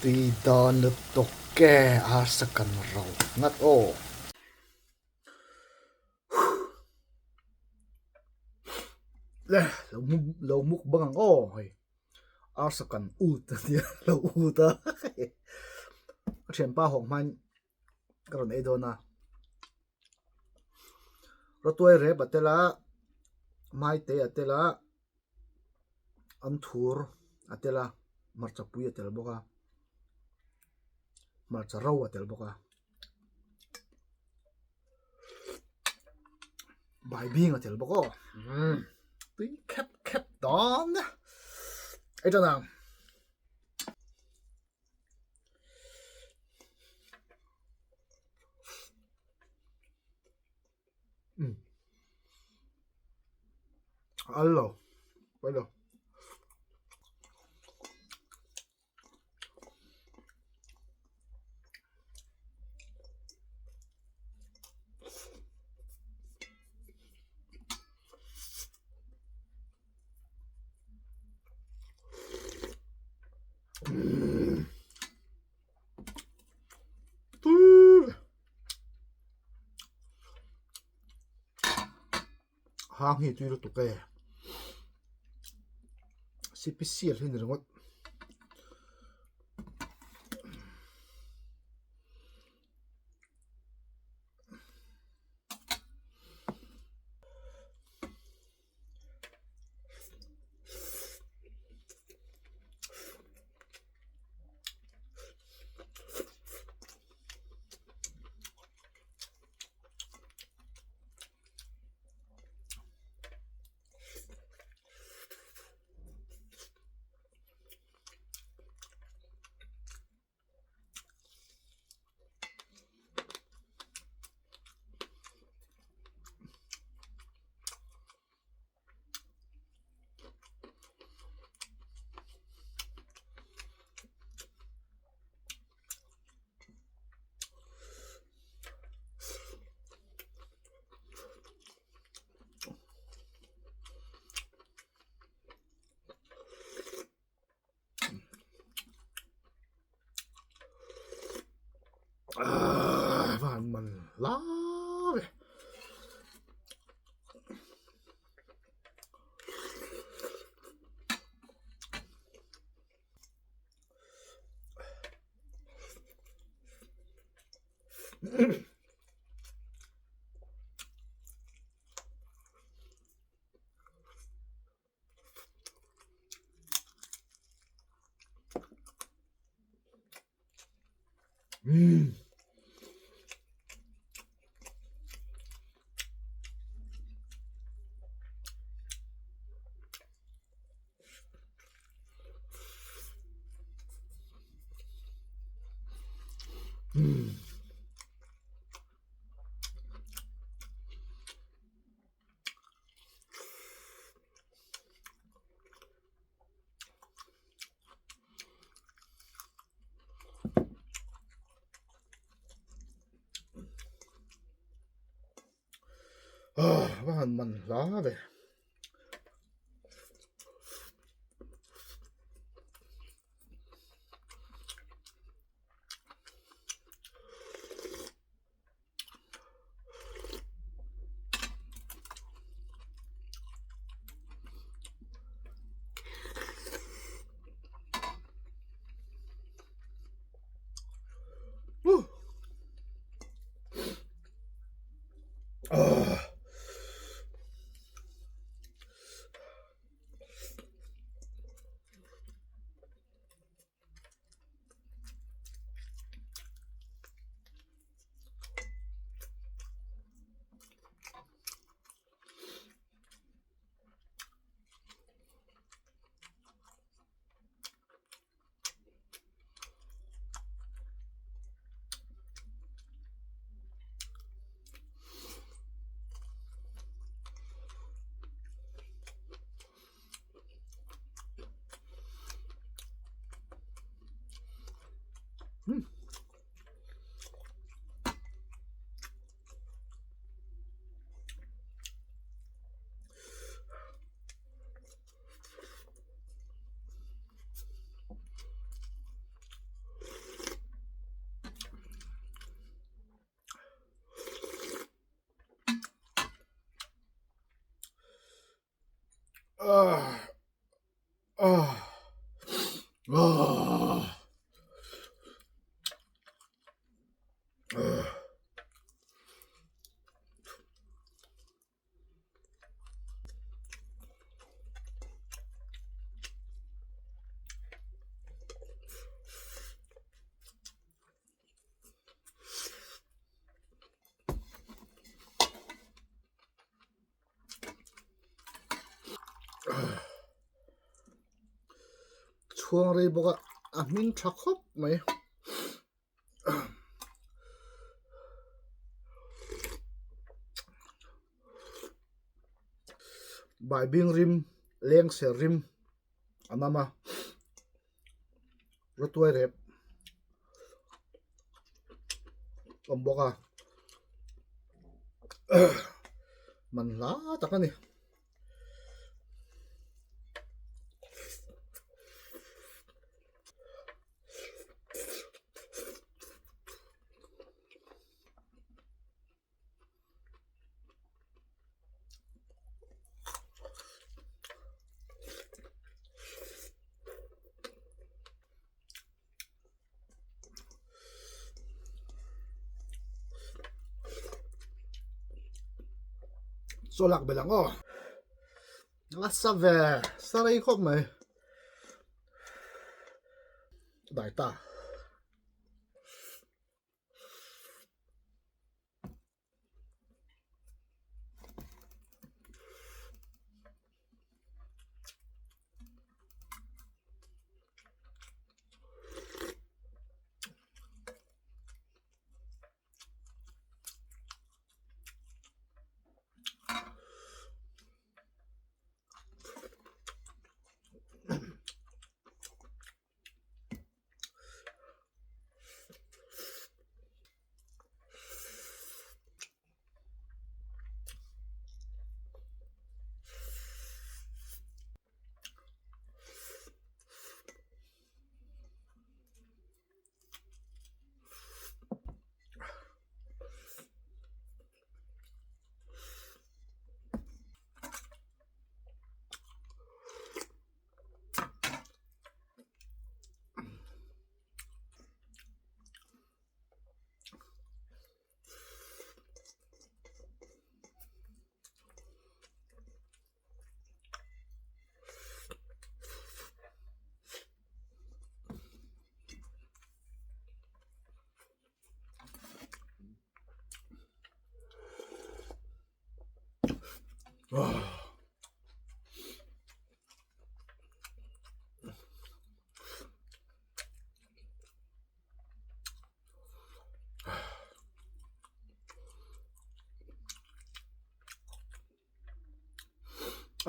Tui dawn lutuk e arsa kan ro ngat aw. Le lo muk bang ang aw hei arsa kan ut a nia lo ut a ka thianpa hawk hmain ka rawn ei dawn a rawtuai rep a tel a maite a tel a an thur a tel a hmarcha pui a tel bawk a hmarcha ro a tel bawk a baibing a tel bawk aw umm tui khep khep dawn a ei tan ang. Al lo pawi lo. Hang hi tui lutuk e sipisial hi ni ringawt. Van man la ve. Umm. Umm. Va han man hla ve. Ah. Ah. Ah. Ah. Chhuang rei bawk a, a hming tha khawp mai. Baibing rim leng ser rim a nam a rawtuai rep awm bawk a man hla tak a ni. Chaw lak belh ang aw. A sa ve, sa rei khawp mai. Dai ta.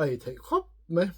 A ei theih khawp mai.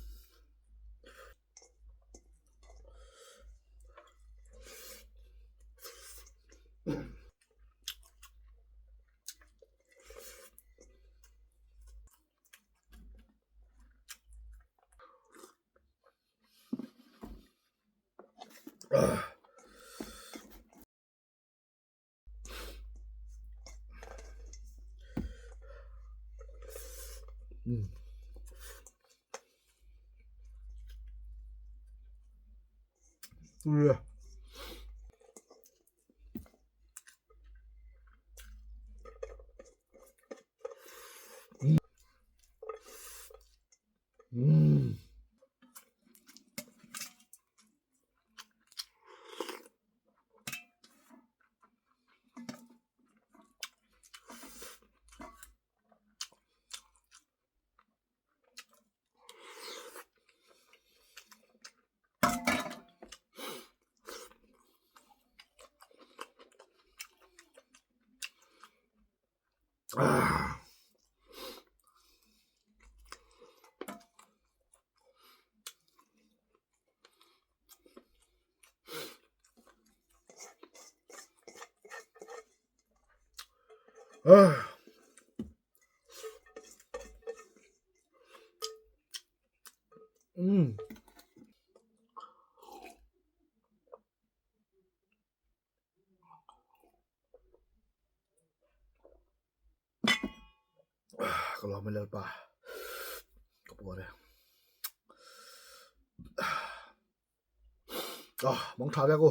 Ua. Umm. Ah. Ah. Umm. Ka lawm a Lalpa ka puar e. Ah, mangtha vek u.